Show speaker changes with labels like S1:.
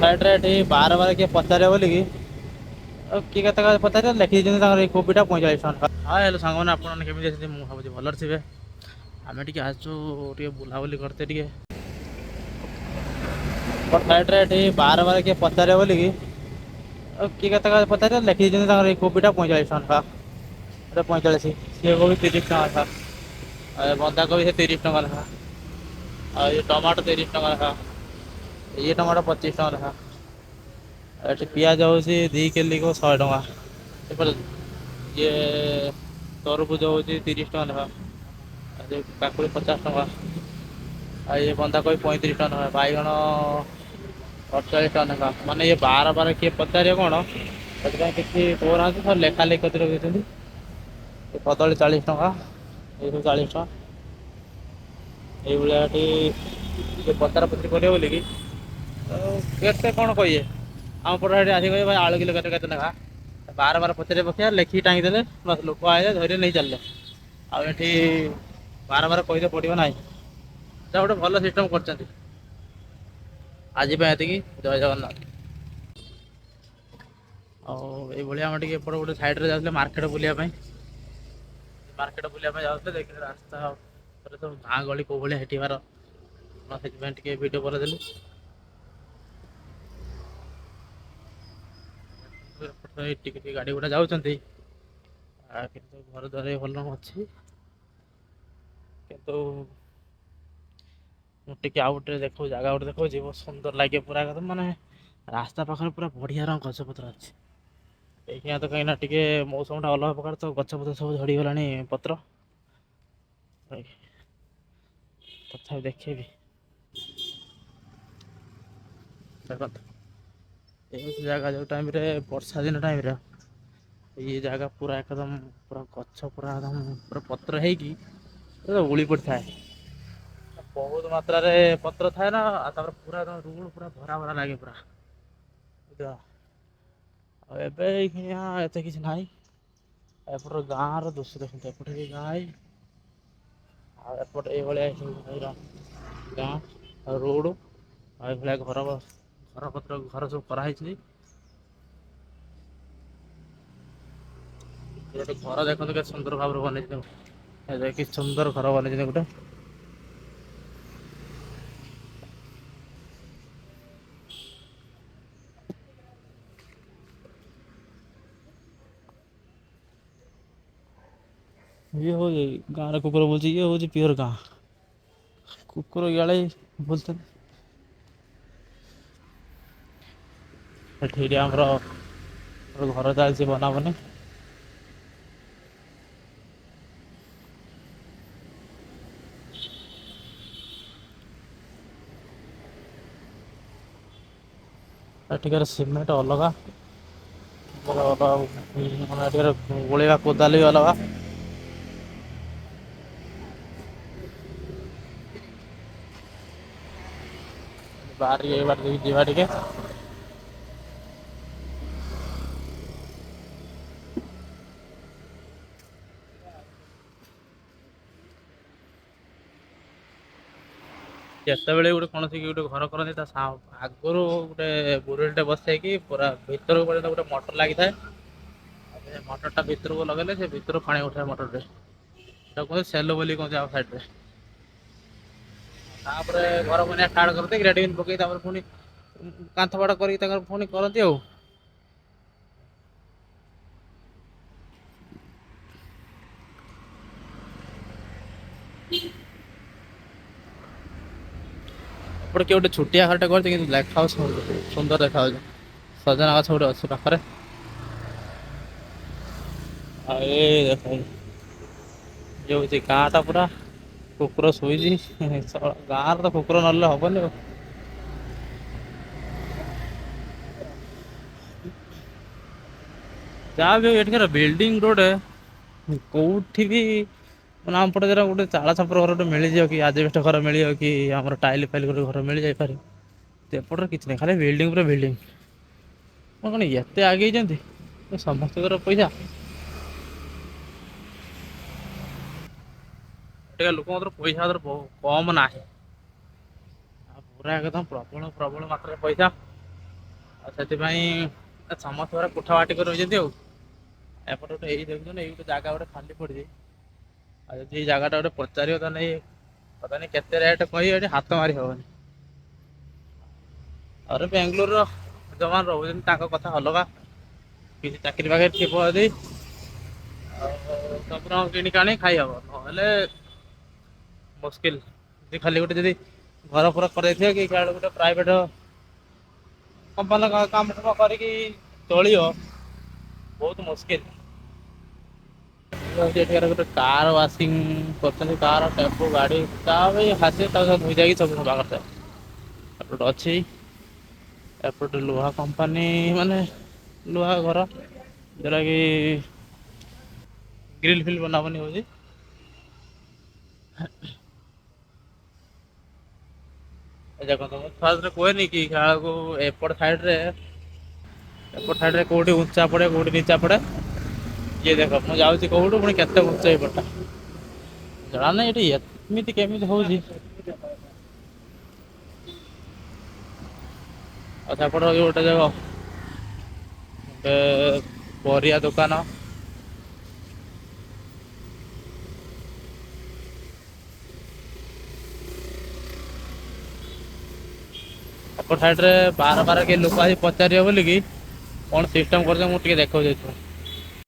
S1: ସାଇଡ଼ରେ ଏଠି ବାର ବାର କିଏ ପଚାରିବ ବୋଲିକି ଆଉ କିଏ କେତେ ପଚାରିବ ଲେଖିଦେଇଛନ୍ତି ତାଙ୍କର ଏଇ କୋବିଟା 45 ଟଙ୍କା। ହଁ ହ୍ୟାଲୋ ସାଙ୍ଗମାନେ, ଆପଣମାନେ କେମିତି ଅଛନ୍ତି? ମୁଁ ଭାବୁଛି ଭଲରେ ଥିବେ। ଆମେ ଟିକେ ଆସିଛୁ ଟିକେ ବୁଲାବୁଲି କରତେ ଟିକେ ଏପଟ ସାଇଡ଼ରେ। ଏଠି ବାର ବାର କିଏ ପଚାରିବ ବୋଲିକି ଆଉ କିଏ କେତେ ପଚାରିବ ଲେଖିଦେଇଛନ୍ତି ତାଙ୍କର ଏଇ କୋବିଟା 45 ଟଙ୍କା। ଏଟା 45, ସିଏ କୋବି 30 ଟଙ୍କା ଲେଖା, ଆଉ ବନ୍ଧାକୋବି ସେ 30 ଟଙ୍କା ଲେଖା, ଆଉ ଏ ଟମାଟୋ 30 ଟଙ୍କା ଲେଖା, ଇଏ ଟମାଟୋ 25 ଟଙ୍କା ଲେଖା। ଆଉ ଏଠି ପିଆଜ ହେଉଛି 2 କିଲୋକୁ 100 ଟଙ୍କା। ଏପଟେ ଇଏ ତରଭୁଜ ହେଉଛି 30 ଟଙ୍କା ଲେଖା, ଆଉ କାକୁଡ଼ି 50 ଟଙ୍କା, ଆଉ ଇଏ ବନ୍ଧାକୋବି 35 ଟଙ୍କା ଲେଖା, ବାଇଗଣ 48 ଟଙ୍କା ଲେଖା। ମାନେ ଇଏ ବାର ବାର କିଏ ପଚାରିବ କ'ଣ, ସେଥିପାଇଁ କିଛି କହୁନାହାନ୍ତି, ସବୁ ଲେଖା ଲେଖି କରି ରଖିଛନ୍ତି। ଏ କଦଳୀ 40 ଟଙ୍କା, ଏସବୁ 40 ଟଙ୍କା। ଏଇଭଳିଆ ଏଠି ଟିକେ ପଚରା ପଚରି କରିବ ବୋଲିକି ଆଉ କେତେ କ'ଣ କହିବେ। ଆମ ପଟେ ଏଠି ଆସିକି କହିବେ ଭାଇ ଆଳୁ କିଲୋ କେତେ କେତେ ଲେଖା, ବାର ବାର ପଚାରି ପକେଇବା, ଲେଖିକି ଟାଙ୍ଗିଦେଲେ ବାସ୍, ଲୋକ ଆଇଲେ ଧରି ନେଇ ଚାଲିଲେ। ଆଉ ଏଠି ବାର ବାର କହିତେ ପଡ଼ିବ ନାହିଁ। ଏଟା ଗୋଟେ ଭଲ ସିଷ୍ଟମ୍ କରିଛନ୍ତି। ଆଜି ପାଇଁ ଏତିକି, ଜୟ ଜଗନ୍ନାଥ। ଆଉ ଏଇଭଳିଆ ଆମେ ଟିକେ ଏପଟେ ଗୋଟେ ସାଇଡ଼୍ରେ ଯାଉଥିଲେ ମାର୍କେଟ ବୁଲିବା ପାଇଁ, ମାର୍କେଟ ବୁଲିବା ପାଇଁ ଯାଉଥିଲେ, ଦେଖିଲେ ରାସ୍ତା ଉପରେ ସବୁ ଗାଁ ଗହଳି କେଉଁ ଭଳିଆ ହେଠିବାର, ସେଥିପାଇଁ ଟିକେ ଭିଡ଼ିଓ କରିଦେଲି। ଏପଟେ ଟିକେ ଟିକେ ଗାଡ଼ି ଗୁଡ଼ା ଯାଉଛନ୍ତି, ଆଉ କିନ୍ତୁ ଘର ଦ୍ୱାର ବି ଭଲ ଅଛି। କିନ୍ତୁ ମୁଁ ଟିକେ ଆଉ ଗୋଟେ ଦେଖାଉଛି, ଜାଗା ଗୋଟେ ଦେଖାଉଛି, ବହୁତ ସୁନ୍ଦର ଲାଗେ ପୁରା ଏକଦମ, ମାନେ ରାସ୍ତା ପାଖରେ ପୁରା ବଢ଼ିଆ ରଙ୍ଗ ଗଛପତ୍ର ଅଛି। ଏଇଖିଣା ତ କାହିଁକିନା ଟିକେ ମୌସମଟା ଅଲଗା ପ୍ରକାର, ତ ଗଛପତ୍ର ସବୁ ଝଡ଼ିଗଲାଣି ପତ୍ର, ତଥାପି ଦେଖେଇବି। ଦେଖନ୍ତୁ ଏମିତି ଜାଗା ଯେଉଁ ଟାଇମ୍ରେ ବର୍ଷା ଦିନ ଟାଇମ୍ରେ ଇଏ ଜାଗା ପୁରା ଏକଦମ ପୁରା ଗଛ ପୁରା ଏକଦମ ପୁରା ପତ୍ର ହେଇକି ପୁରା ଉଳି ପଡ଼ିଥାଏ, ବହୁତ ମାତ୍ରାରେ ପତ୍ର ଥାଏ ନା, ଆଉ ତାପରେ ପୁରା ଏକଦମ ରୋଡ଼ ପୁରା ଭରା ଭରା ଲାଗେ ପୁରା, ବୁଝିଲ? ଆଉ ଏବେ ଏଇଖିଣା ଏତେ କିଛି ନାହିଁ। ଏପଟର ଗାଁର ଦୃଶ୍ୟ ଦେଖନ୍ତୁ, ଏପଟେ ବି ଗାଁ, ଆଉ ଏପଟେ ଏଇଭଳିଆ ସବୁ ଗାଁ ଆଉ ରୋଡ଼, ଆଉ ଏଇଭଳିଆ ଘର ପତ୍ର ଘର ସବୁ କରାହେଇଛି। ଗୋଟେ ଘର ଦେଖନ୍ତୁ କେତେ ସୁନ୍ଦର ଭାବରେ ବନେଇଛନ୍ତି, କି ସୁନ୍ଦର ଘର ବନେଇଛନ୍ତି ଗୋଟେ। ଇଏ ହଉଛି ଗାଁରେ କୁକୁର ବୁଲୁଛି, ଇଏ ହଉଛି ପିଓର ଗାଁ, କୁକୁର ଇଆଡ଼େ ବୁଲୁଛନ୍ତି। ଏଠି ଆମର ଘର ଚାଲିଛି ବନାବନି। ଏଠିକାର ସିମେଣ୍ଟ ଅଲଗା, ଅଲଗା, ମାନେ ଏଠିକାର ଗୋଳେଇବା କୋଦାଲି ବି ଅଲଗା। ବାହାରି ଏଇ ବାଟ ଦେଇକି ଯିବା ଟିକେ। ଯେତେବେଳେ ଗୋଟେ କୌଣସି ଗୋଟେ ଘର କରନ୍ତି ତା ଆଗରୁ ଗୋଟେ ବୋରୱେଲଟେ ବସେଇକି ପୁରା ଭିତରକୁ ପର୍ଯ୍ୟନ୍ତ ଗୋଟେ ମଟର ଲାଗିଥାଏ, ଆଉ ସେ ମଟରଟା ଭିତରକୁ ଲଗେଇଲେ ସେ ଭିତରୁ ପାଣି ଉଠାଏ ମଟରରେ, ସେଟା କୁହନ୍ତି ସେଲୋ ବୋଲି କୁହନ୍ତି ଆମ ସାଇଡ଼୍ରେ। ତାପରେ ଘର ବନେଇବା ଷ୍ଟାର୍ଟ କରନ୍ତି, ଗ୍ରେଡ଼ିଂ ପକେଇ ତାପରେ ପୁଣି କାନ୍ଥ ବାଡ଼ କରିକି ତାଙ୍କର ପୁଣି କରନ୍ତି। ଆଉ ଏପଟେ କିଏ ଗୋଟେ ଛୋଟିଆ ଘରଟେ କରିଛି, କିନ୍ତୁ ଦେଖାଯାଉଛି ସୁନ୍ଦର ଦେଖାଯାଉଛି। ସଜନା ଗଛ ଗୋଟେ ଅଛି ପାଖରେ। ଆଉ ଏ ଦେଖ ଇଏ ହେଉଛି ଗାଁଟା, ପୁରା କୁକୁର ଶୋଇଛି। ଗାଁରେ ତ କୁକୁର ନହେଲେ ହବନି। ଆଉ ଯାହା ବି ହଉ ଏଠିକାର ବିଲ୍ଡିଂ ରୋଡ଼ କୋଉଠି ବି ମାନେ ଆମ ପଟେ ଧର ଗୋଟେ ଚାଳ ଛପର ଘର ଗୋଟେ ମିଳିଯିବ କି ଆଜବେଷ୍ଟ ଘର ମିଳିବ କି ଆମର ଟାଇଲ୍ ଫାଇଲ୍ ଗୋଟେ ଘର ମିଳିଯାଇପାରେ, ଏପଟରେ କିଛି ନାହିଁ, ଖାଲି ବିଲ୍ଡିଂ ପୁରା ବିଲ୍ଡିଂ। କ'ଣ ଏତେ ଆଗେଇଛନ୍ତି ସମସ୍ତଙ୍କର ପଇସା। ଏଠିକା ଲୋକଙ୍କର ପଇସା ପତ୍ର କମ୍ ନାହିଁ, ଆଉ ପୁରା ଏକଦମ ପ୍ରବଳ ପ୍ରବଳ ମାତ୍ରାରେ ପଇସା। ଆଉ ସେଥିପାଇଁ ସମସ୍ତେ ଘରେ କୋଠା ବାଟି କରି ରହିଛନ୍ତି। ଆଉ ଏପଟେ ଗୋଟେ ଏଇ ଦେଖୁଛନ୍ତି, ଏଇ ଗୋଟେ ଜାଗା ଗୋଟେ ଖାଲି ପଡ଼ିଛି। ଆଉ ଯଦି ଏଇ ଜାଗାଟା ଗୋଟେ ପଚାରିବ, ତାହେଲେ ପତା ନାଇଁ କେତେ ରେଟ୍ କହିବେ, ଏଠି ହାତ ମାରି ହବନି। ଆରେ ବେଙ୍ଗଲୋରର ଯୋଉମାନେ ରହୁଛନ୍ତି ତାଙ୍କ କଥା ଅଲଗା। କିଛି ଚାକିରି ବାକିରି ଥିବ ଯଦି ଆଉ ସବୁ ରକମ କିଣିକି ଆଣି ଖାଇହବ, ନହେଲେ ମୁସ୍କିଲ। ଯଦି ଖାଲି ଗୋଟେ ଯଦି ଘର ଫର କରିଦେଇଥିବ କି କୁଆଡେ ଗୋଟେ ପ୍ରାଇଭେଟ କମ୍ପାନୀ କାମ ଫାମ କରିକି ଚଳିବ, ବହୁତ ମୁସ୍କିଲ। ଏଠିକାର ଗୋଟେ କାର ୱାସିଂ କରୁଛନ୍ତି, କାର, ଟେମ୍ପୁ, ଗାଡି ତା ବି ହାସିବ, ତାକୁ ସବୁ ଧୋଇ ଯାଇକି ସବୁ ସଫା କରିଥାଏ। ଏପଟେ ଅଛି, ଏପଟେ ଲୁହା କମ୍ପାନୀ, ମାନେ ଲୁହା ଘର, ଯୋଉଟାକି ଗ୍ରିଲ ଫିଲ୍ ବନାବନି ହଉଛି। ଏ ଦେଖନ୍ତୁ, ମୁଁ ଫାର୍ଷ୍ଟରେ କୁହେନି କି ଖେଳକୁ ଏପଟ ସାଇଡରେ କୋଉଠି ଉଞ୍ଚା ପଡେ, କୋଉଠି ନିଚା ପଡେ। ଇଏ ଦେଖ, ମୁଁ ଯାଉଛି କୋଉଠୁ, ପୁଣି କେତେ ଉଞ୍ଚା ଏପଟଟା ଜଣା ନାହିଁ। ଏଠି ଏମିତି କେମିତି ହଉଛି? ଆଉ ସେପଟେ ହଉଛି ଗୋଟେ ଜାଗା, ଗୋଟେ ପରିବା ଦୋକାନ। ଏପଟ ସାଇଡରେ ବାର ବାର କିଏ ଲୋକ ଆସି ପଚାରିବ ବୋଲିକି କଣ ସିଷ୍ଟମ କରୁଛନ୍ତି, ମୁଁ ଟିକେ ଦେଖାଉଛି ଏଠୁ।